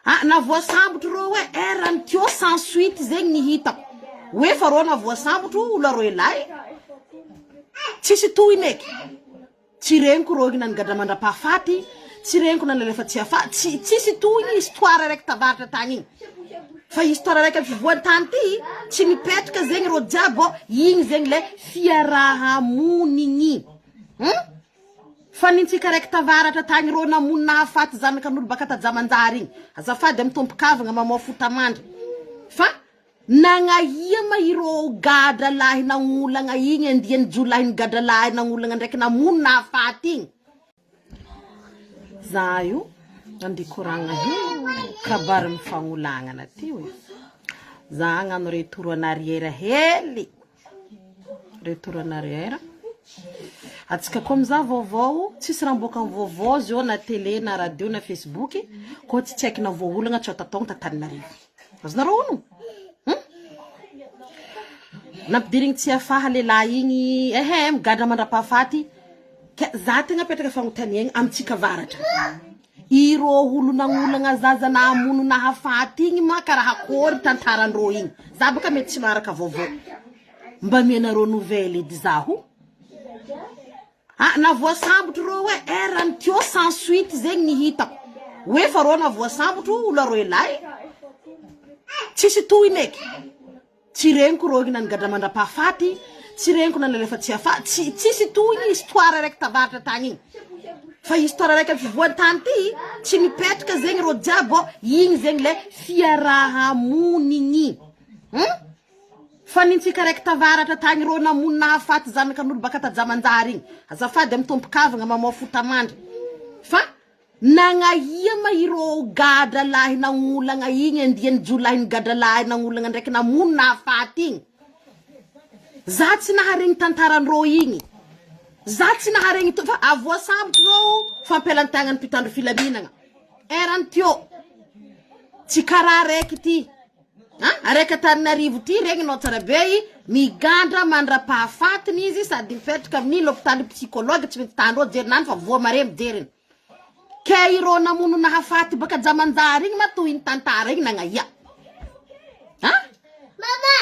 Ah na voasambotro reo hoe erany teo sans suite zegny ny hitako hoe fa reo na voasambotro olo aroe lahy tsisy tohiny eky tsy regniko reo na nigadra mandrapahafaty tsy regniko na nalefa tsy afa tsy tsisy tohiny histoire araiky tavaratra tagny igny fa histoire araiky amy fivoan-tany ty tsy mipetraka zegny reo jiaby ô igny zegny le fiarahamonigny hum Fa nintsika raiky tavaratra tagny rô namono nahafaty zanakan'olo baka tajamanjary igny. Azafady amy tompokavagna mamao fotamandry. Fa nagnahia ma irô gadra lahy nagnolagna igny andiany jiolahy nigadra lahy nagnolagna ndraiky namono nahafaty igny. Za io andeha koragna io kabary mifagnolagnana ty oe. Za hagnano retour en arrière hely. Retour en arrière. Atsika koa mizaha vaovao, tsisy raha miboaka amin'ny vaovao zao na télé na radio na facebook, koa tsy tsaiky na voaolagna tsy atataogna t'Antananarivo. Azonareo ono? Hum? Nampidirigny tsy afaha lehilahy igny, ehe migadra mandra-pahafaty. Ka za tegna apetraka fagnontaniagna amintsika avaratra. Irô olo nagnolagna zaza nahamono nahafaty igny ma karaha akôry tantarandrô igny? Za bôka mety tsy maharaka vaovao. Mba amianareo nouvelle edy zaho. Ah na voasambotro rô hoe erany teo sans suite zegny ny hitako. Hoe fa rô na voasambotro olo aroe lahy tsisy tohiny eky. Tsy regniko rô igny nanigadra mandrapahafaty, tsy regniko nanalefa tsy afa, tsy tsisy tohiny histoire araiky tavaratra tagny igny. Fa histoire araiky amy fivoan-tany ty tsy mipetraka zegny rô jiaby ô, igny zegny le fiarahamonigny. Hum? Fa nintsika araiky tavaratra tagny rô namono nahafaty zanakan'olo baka tajamanjary igny. Azafady amy tompokavagna mamao fotamandry. Fa Nagnahia ma ireo gadra lahy nagnolagna igny andiany jiolahy nigadra lahy nagnolagna ndraiky namono nahafaty igny? Za tsy naharegny tantarandreo igny, za tsy naharegny to fa avoasambotry reo fampialan-tagnan'ny mpitandro filaminagna erany teo, tsy karaha araiky ty a, araiky Antananarivo ty regninao tsara be i, migadra mandra-pahafatiny izy sady mipetraka amin'ny lopitaly psychologue tsy maintsy tandreo jerinany fa voa mare mijeriny. Ke ireo namono nahafaty baka Jamanjary igny ma tohiny tantara igny nagnaia? Ha? Mama!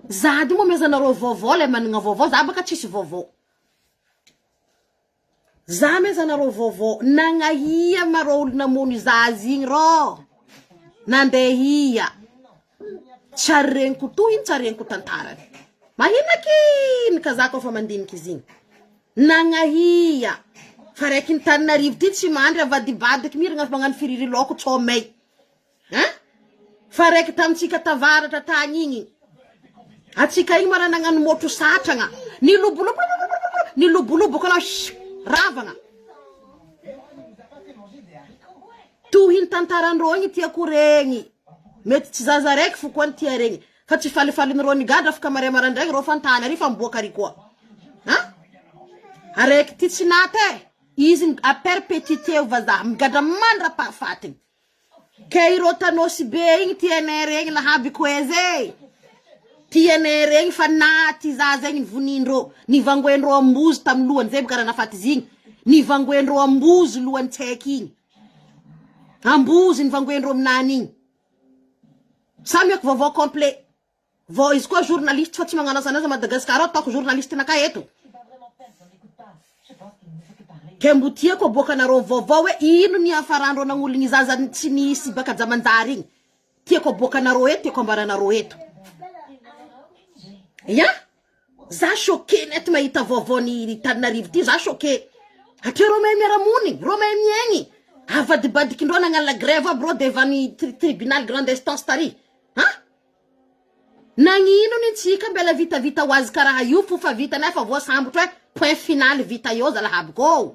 Za dy moa amezanareo vaovao le managna vaovao za baka tsisy vaovao. Za amezanareo vaovao nagnahia ma reo olo namono zaza igny rô? Nandeha ia? Tsy ary regniko tohiny tsy ary regniko tantarany. Mahinakinika za koa fa mandiniky izy igny. Nagnahia fa raiky ny Tananarivo ty tsy mandry avadibadiky miragna fa magnano firiry laoko tsao may hein fa raiky tamintsika tavaratra tagny igny atsika igny mara nagnano motro satragna nilobolobo nilobolobo anao ravagna tohiny tantarandreo igny tiako regny mety tsy zaza raiky fo koa ny tia regny Fa tsy falifalin'ireo nigadra afaka maray maraindraigny reo fa an-tany ary fa miboaka ary koa. Ha? Araiky ty tsy naty e. Izy à perpétuité io vazaha migadra mandra-pahafatiny. Ke ireo tanosy be igny tianay regny lahaby koeza e. Tianay regny fa naty zaza igny nivonindreo, nivangoendreo ambozo tamin'ny lohany zay boka raha nafaty izy igny. Nivangoendreo ambozo lohany tsaiky igny. Ambozo nivangoendreo aminany igny. Samy ako vaovao complet. Vao izy koa journaliste fa tsy magnano asa anazy Madagascar ao ataoko journaliste nakay eto. Ke mbo tiako aboakanareo vaovao hoe ino ny hafarandreo nagnologny zaza tsy nisy baka jamanjary igny. Tiako aboakanareo eto, tiako ambaranareo eto. Ya! Za choqué net mahita vaovao ny Tananarivo ty, za choqué. Hatreo reo mahay miara-monigny, reo mahay miaigny. Avadibadikindreo nagnala grève aby reo devant ny tribunal grande instance tary. Ha? Nagnino ny tsika mbela vitavita ho azy karaha io fo fa vita nefa voasambotro e, point final vita eo zalahabiko ô.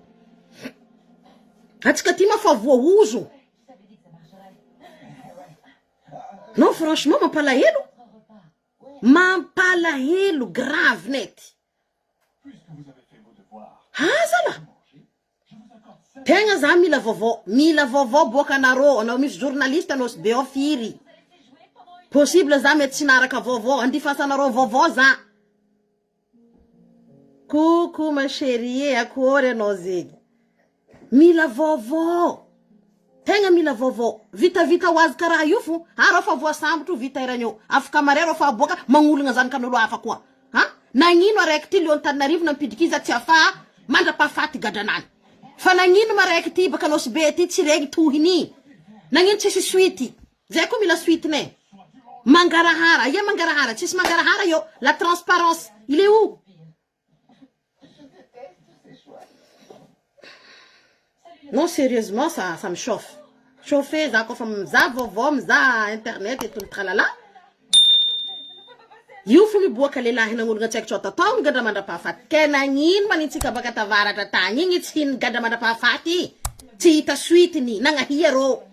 Atsika ty ma fa voahozo. Non franchement mampalahelo. Mampalahelo grave net. Ha zala. Tegna za mila vaovao, mila vaovao boaka anareo, anao misy journaliste anao sy be ao firy. Possible za mety tsy naharaka vaovao, andifasanareo vaovao za. Coucou ma chérie, akory anao zegny. Mila vaovao. Tegna mila vaovao. Vitavita ho azy karaha io fo. Ha reo fa voasambotro vita erany eo. Afaka mare reo fa aboaka magnologna zanakan'olo hafa koa. Ha? Nagnino araiky ty lion Antananarivo nampidriky izy tsy afaha mandrapahafaty gadranany. Fa nagnino ma raiky ty baka Nosy Be ty tsy regny tohiny. Nagnino tsisy suite. Zay koa mila suite ne. Mangarahara. Aia mangarahara? Tsisy mangarahara eo. La transparence. Il est où? Non sérieusement ça ça me chauffe. Chauffer za koa fa mizaha vaovao mizaha internet et tout le tralala. Io fo miboaka lehilahy nagnologna tsy haiko tsao tatao ny gadra mandra-pahafaty. Ke nagnino manintsika baka tavaratra tagny igny tsy hino gadra mandra-pahafaty. Tsy hita suite ny nagnahia rô.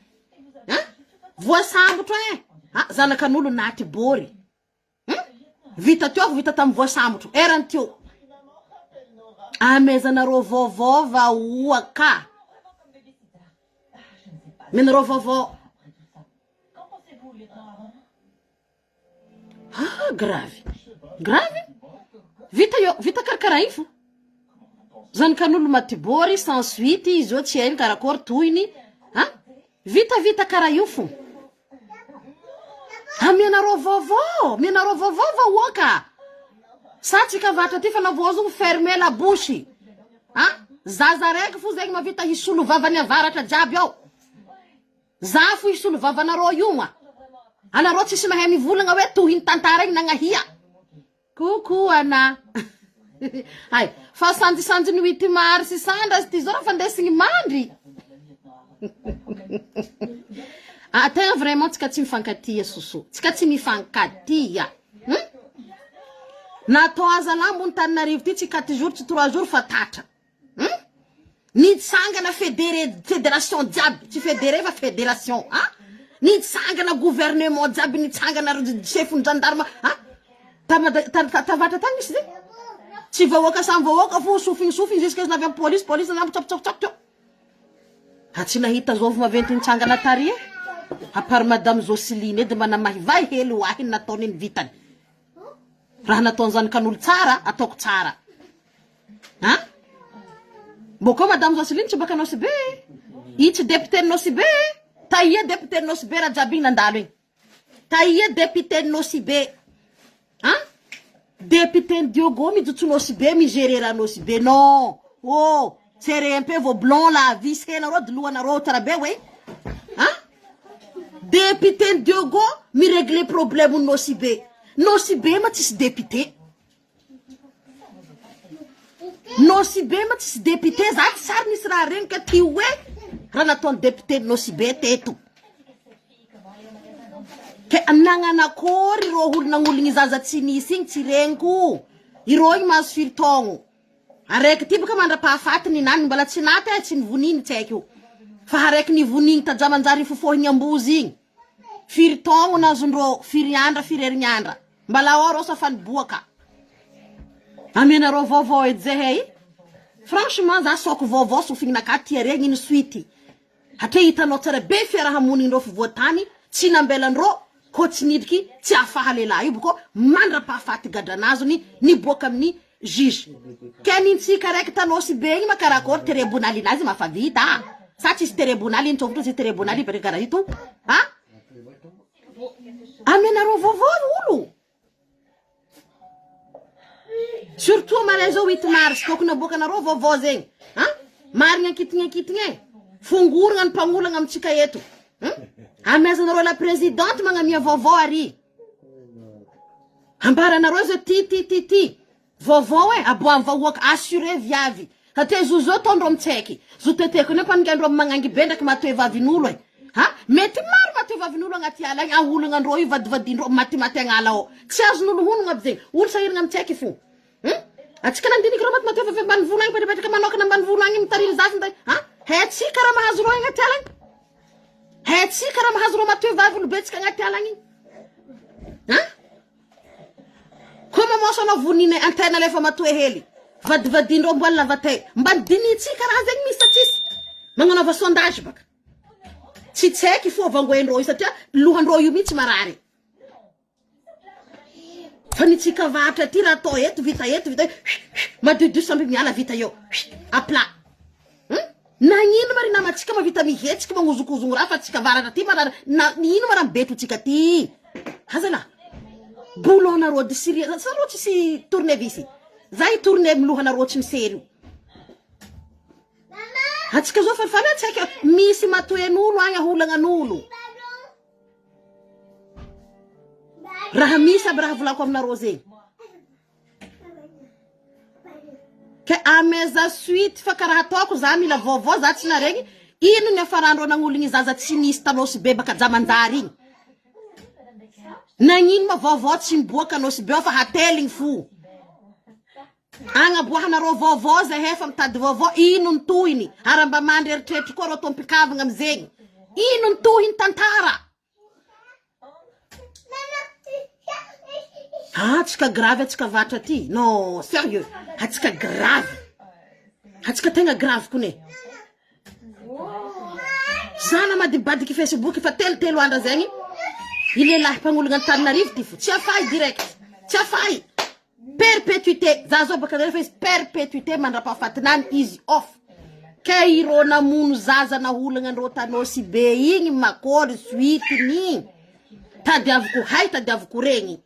Hein? Voasambotro eh. Ah, zanakan'olo naty bory. Hum? Vita teo aho vita tamin'ny voasambotro erany teo. Amezanareo vaovao vahoaka. Menareo vaovao. Ah, grave. Grave. Vita eo, vita karakara iny fo. Zanakan'olo maty bory sans suite izy eo tsy hainy karakory tohiny. Ah? Vita vita karaha io fo. Amianareo vaovao, amianareo vaovao vahoaka. Sa tsika vatra ty fa navoazogno fermer la bouche. Ah, zaza raiky fo zegny mavita hisolo vava ny avaratra jiaby ao. Za fo hisolo vavanareo io ma. Anareo tsisy mahay mivolagna hoe tohiny tantara igny nagnahia. Coucou Anna. Hay, fa sanjisanjy ny huit mars sandra azy ty zao raha fa ndesigny mandry. Ah, tegna vraiment tsika tsy mifankatia soso. Tsika tsy mifankatia. Hmm? Natao azalahy ambony Tananarivo ty tsy quatre jours tsy trois jours fa tatra. Hum? Nitsangana federe federation jiaby, tsy federe fa federation ah! Nitsangana gouvernement jiaby, nitsangana chef ny gendarme ah! Ta Mada- ta ta tavatra tany misy zay? Tsy vahoaka samy vahoaka fo sofigny sofigny jusque izy navy amy police, police navy tsapitsapitsap teo. Ah tsy nahita zôvy maventy nitsangana tary e! À part madame Jocelyne edy mba namahivahy hely ho ahy ny nataony ny vitany. Raha nataony zanakan'olo tsara, ataoko tsara. An? Mbô koa madame Jocelyne tsy baka Nosy Be e. I tsy député Nosy Be e. Taia député Nosy Be raha jiaby igny nandalo igny. Taia député Nosy Be. An? Député Diogo mijotso Nosy Be mi-gérer raha Nosy Be. Non. Oh, serrez un peu vos blonds là, vissenareo dy lohanareo tsara be hoe. An? Député Diogo mi-régler problème Nosy Be. Nosy Be ma tsisy député. Nosy Be ma tsisy député za tsy sary nisy raha regny ka ty hoe raha nataony député Nosy Be teto. Ke nagnanakôry ireo olo nagnologny zaza tsy nisy igny tsy regniko. Ireo igny mahazo firy taogno. Araiky ty boka mandra-pahafaty ny nany mbola tsy naty eh tsy nivonigny tsy haiko io. Fa araiky nivonigny tajamanjary fofohigny ambozy igny. Firy taogno nazondreo, firy andra firy herignandra. Mbala ao reo sa fa niboaka. Amenareo vaovao edy zahay. Franchement za soko vaovao sofignaka tia regny ino suite. Hatria hitanao tsara be fiarahamonigny reo fivoatany tsy nambelandreo ko tsy nidriky tsy afaha lehilahy io boko mandrapahafaty gadranazony niboaka amin'ny juge. Ke nintsika raiky tanosy be igny ma karakory tribunal inazy ma fa vita sa tsisy tribunal iny tsofotro tsisy tribunal ipetraka karaha ito a. Amenareo vaovao olo. Surtout amaray zao 8 mars tokony aboakanareo vaovao zegny. Ha? Marigna ankitigny ankitigny e. Fongoragna ny mpagnolagna amintsika eto. Hmm? Amezanareo la présidente magnamia vaovao ary. Ambaranareo zao ty ty ty ty. Vaovao e, aboahan'ny vahoaka, assuré viavy. Satria zo zao ataondreo mitsaiky. Zo teteko nefa aningandreo magnangy be ndraiky matoe vavin'olo e. Ha? Mety maro matoe vavin'olo agnaty ala agny, aholognandreo io vadivadindreo matimaty agn'ala ao. Tsy azon'olo honogna aby zegny. Olo sahiragna mitsaiky fo. Hum? Atsika nandiniky reo matimaty vavy ambanivolo agny, mipetrapetraka manokana ambanivolo agny mitarimy zaza nda. Ha? Haitsika raha mahazo reo agnaty ala agny. Haitsika raha mahazo reo matoe vavy olobetsika agnaty ala agny. Ha? Koa mamoso anao vonina antena alefa matoe hely. Vadivadindreo mbola lava tay. Mba dinihintsika raha zegny misy sa tsisy. Magnanaova sondage baka. Tsy tsaiky fo vangoendreo io satria lohandreo io mihitsy marary. Fa ny tsika vatra ty raha atao eto vita eto vita madiodio samby miala vita eo. À plat. Hmm? Nagnino ma ry namantsika mavita mihetsiky magnozokozogno raha fa tsika avaratra aty marary na ino ma raha mibetrotsika aty azalahy boulon nareo de syria sa reo tsisy tournevis za i tourne amy lohanareo tsy misery io atsika zao falifaly tsy haiko misy matoen'olo agny aholagnan'olo raha misy aby raha volako aminareo zegny Ke ameza suite fa karaha ataoko za mila vaovao za tsy naregny ino niafarandreo nagnologny zaza tsy nisy ta Nosy Be baka Jamanjary igny nagnino ma vaovao tsy miboaka Nosy Be ao fa hateligny fo agnaboahanareo vaovao zahay fa mitady vaovao ino ny tohiny ary mba mandry eritreritry koa reo tompikavagna amizegny ino ny tohiny tantara Ah, atsika grave atsika vatra ty. Non, sérieux. Atsika grave. Atsika tegna grave kone. Za namadibadiky Facebook fa telotelo andra zegny. I lehilahy mpagnologna Antananarivo ty fo. Tsy afay direct. Tsy afay. Perpétuité. Za zao baka fa izy perpétuité mandrapahafatinany izy off. Ke ireo namono zaza naholagna andreo Tanosy be igny makôry suite ny tadiaviko hay tadiaviko regny.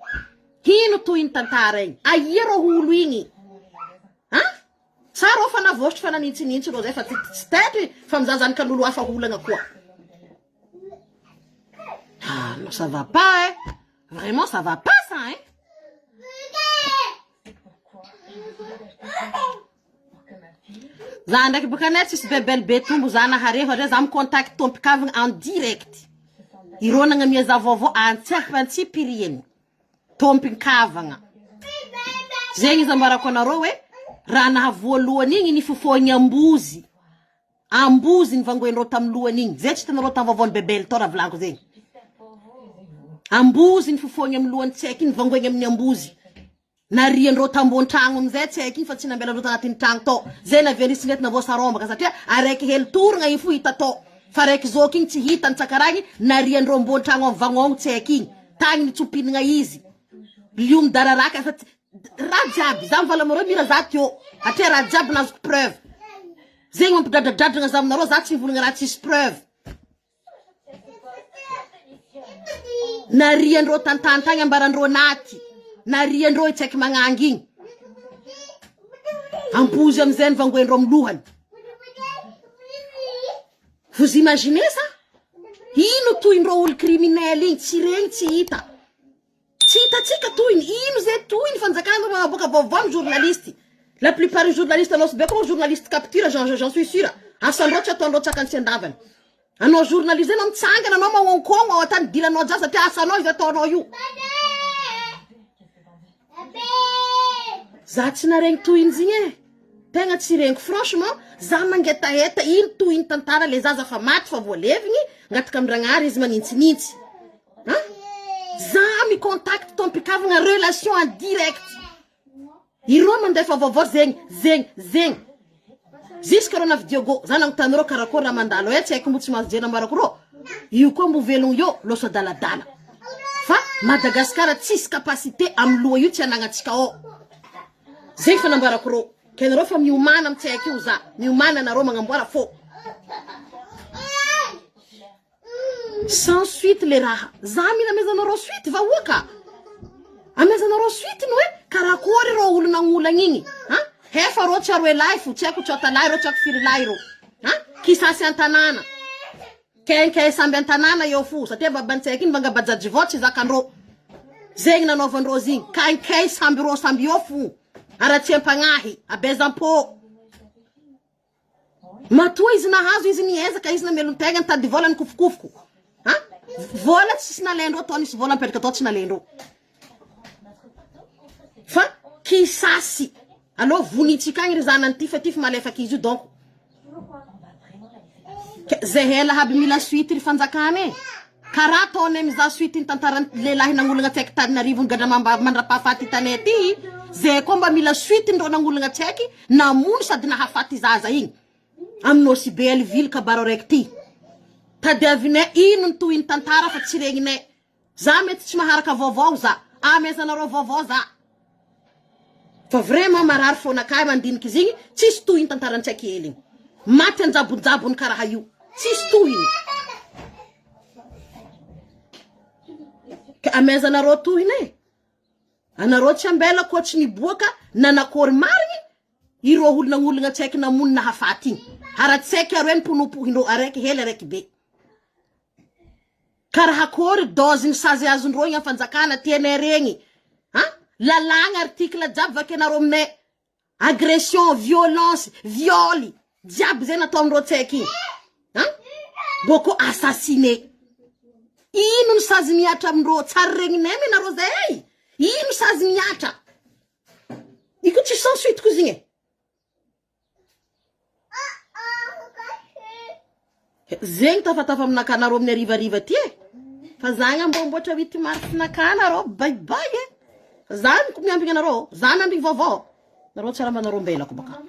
Hino toy ny tantara igny. Aia rô olo igny? Ha? Sa rô fa navôsitry fa nanintsinintsy rô zay fa tsy tsy taitry fa mizaha zanakan'olo hafa holagna koa. Ah non ça va pas hein. Vraiment ça va pas ça hein. Za ndraiky boka anay tsisy bebel be tombo za nahare fa ndray za mi-contact tompon-kavagna en direct. Ireo nagnamia za vaovao antsipiriany. Tompon-kavagna. Zegny izy ambarako anareo hoe raha nahavoalohany igny nifofoagny ambozy. Ambozy nivangoenreo tamin'ny lohany igny. Zay tsy hitanareo tamin'ny vaovaon'i Bebel tao raha volaniko zegny. Ambozy nifofoagny amin'ny lohany tsy haiko igny nivangoegny amin'ny ambozy. Nariandreo tambony tragno amizay tsy haiko igny fa tsy nambelandreo tagnatin'ny tragno tao. Zay navian'izy tsy nety navoasarombaka satria araiky hely torogna igny fo hita tao. Fa araiky zoky igny tsy hita nitsakaragny nariandreo ambony tragno amin'ny vagnôgno tsy haiko igny. Tagny nitsopinigna izy. Lio midararaka fa tsy raha jiaby. Za mivala aminareo mira za teo. Hatria raha jiaby nazoko preuve. Zegny mampidradradradragna za aminareo za tsy mivolagna raha tsisy preuve. Nariandreo tantany tagny ambarandreo naty. Nariandreo i tsaiky magnangy igny. Ampozy amizay ny vangoendreo amy lohany. Vous imaginez ça? Ino tohindreo olo criminel igny? Tsy regny tsy hita. Tsy hitantsika tohiny. Ino zay tohiny fanjakana no magnaboaka vaovao ny journaliste. La plupart ny journaliste anao be koa journaliste capture j'en j'en suis sûr. Asandreo tsy ataondreo tsakany sy andavany. Anao journaliste anao mitsangana anao magnonkogno ao atany dilanao jiaby satria asanao izy ataonao io. Za tsy naregny tohiny zigny e. Tegna tsy regniko franchement za mangetaheta ino tohiny tantara le zaza fa maty fa voalevigny angataka amin-dragnahary izy manintsinintsy. An? Za mi contact tompikavagna relation en direct. Ireo mandefa vaovao zegny, zegny, zegny. Jusque reo navy Diogo, za nagnontany reo karakory raha mandalo eh, tsy haiko mbo tsy mahazo jery nambarako reo. Io koa mbo velogno eo, loso adaladala. Fa Madagascar tsisy capacité amy loha io tsy anagnatsika ao. Zegny fa nambarako reo. Ke nareo fa miomana amy tsy haiko io za, miomana nareo magnamboara fô. Sans suite le raha. Za mila amezanareo suite vahoaka. Amezanareo suite ny hoe karakory reo olo nagnolagna igny. Ha? Hefa reo tsy aroe lahy fo, tsy haiko tsota lahy reo, tsy haiko firy lahy reo. Ha? Kisasy an-tanàna. Kenkey samby an-tanàna eo fo, satria babantsaiky igny vanga bajaj vao tsy zakandreo. Zegny nanaovandreo izy igny. Kenkey samby reo samby eo fo. Haratsiam-pagnahy, abezam-po. Matoa izy nahazo izy niezaka izy namelon-tegna nitady vola nikofokofoko ha vola tsisy nalaindreo tao nisy vola nipetraka tao tsy nalaindreo fa kisasy aleo vonintsika agny ry zanany ty fa ty fa malefaka izy io donc zay ela aby mila suite ry fanjakana e karaha ataonay mizaha suite ny tantaran'ny lehilahy nagnologna tsaiky Antananarivo nigadra mandra-pahafaty tanay ty zay koa mba mila suite ndreo nagnologna tsaiky Namono sady nahafaty zaza igny amin'ny Nosy Be Alivily kabaro araiky ty. Tadiavinay ino ny tohin'ny tantara fa tsy regninay. Za mety tsy maharaka vaovao za. Amezanareo vaovao za. Fa vraiment marary fonakahy mandiniky izy igny, tsisy tohiny tantaran'i Tsaiky hely igny. Maty anjabonjabony karaha io. Tsisy tohiny. Ka amezanareo tohiny e. Anareo tsy ambela koa tsy niboaka nanakory marigny ireo olo nagnologna tsy haiky namono nahafaty igny. Ara tsy haiky aroe niponopohindreo araiky hely araiky be. Karaha akory dose ny sazy azondreo igny am fanjakana tianay regny. Ha? Lalàgna article jiaby vakianareo aminay. Agression, violence, viol, jiaby zay natao amindreo tsy haiky igny. Ha? Bôko assassiné. Ino ny sazy mihatra amindreo? Tsary regninay me nareo zay. Ino sazy mihatra? Io koa tsy sans suite koa izy igny e. Zegny tafatafa aminakahy nareo amin'ny harivariva ty e. Fa za agny amboamboatra huit mars nakahy nareo bye bye e. Za miambigny anareo, za miambigny vaovao. Nareo tsara mba nareo mbelako baka.